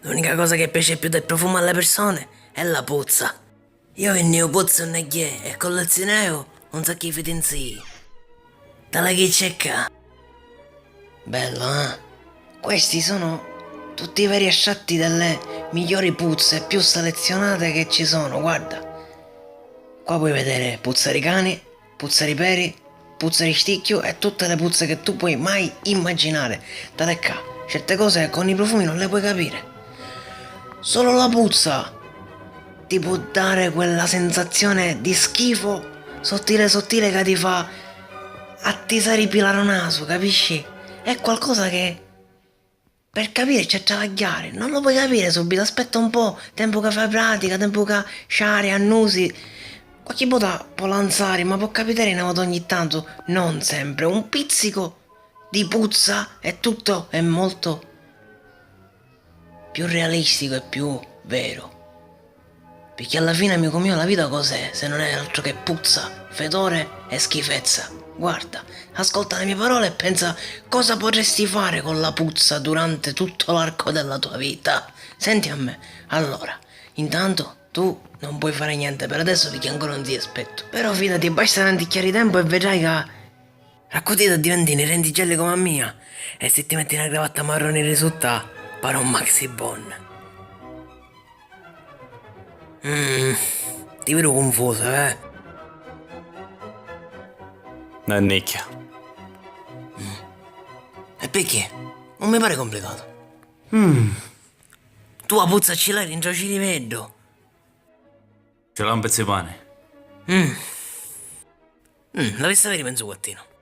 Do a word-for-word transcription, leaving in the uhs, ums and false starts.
L'unica cosa che piace più del profumo alle persone è la puzza. Io vinnìu puzzi unni gghiè e collezziuneu un sacchi di fitenzii. Tale chi c'è ccà. Bello, eh? Questi sono tutti i veri estratti delle migliori puzze più selezionate che ci sono, guarda. Qua puoi vedere puzza di cani, puzza di peri, puzza di sticchiu e tutte le puzze che tu puoi mai immaginare. Tale ccà, certe cose con i profumi non le puoi capire. Solo la puzza ti può dare quella sensazione di schifo sottile sottile che ti fa attisari i pila ro nasu, capisci? È qualcosa che per capire c'è travagghiari, non lo puoi capire subito, aspetta un po', tempo che fai pratica, tempo che sciari, annusi. Qualche vota può lanzare, ma può capitare una volta ogni tanto, non sempre, un pizzico di puzza e tutto è molto più realistico e più vero. Picchì alla fine, amico mio, la vita cos'è se non è altro che puzza, fetore e schifezza? Guarda, ascolta le mie parole e pensa cosa potresti fare con la puzza durante tutto l'arco della tua vita. Senti a me, allora, intanto tu non puoi fare niente per adesso picchì ancora non si aspetto. Però fidati, basta un anticchiari di tempo e vedrai che Raccutita diventini rendicelli comu a mia e si ti metti na cravatta marroni ri sutta pari un maxi bon. Mm, ti vidu cunfusa, eh? Nannicchia. E picchì? Non mi pari complicatu. Mm. Tu a puzza ci l'hai dintra u ciriveddu. Ci l'ha un pezzu di pani. Mm. Mm, l'avissi aviri menzu quattinu.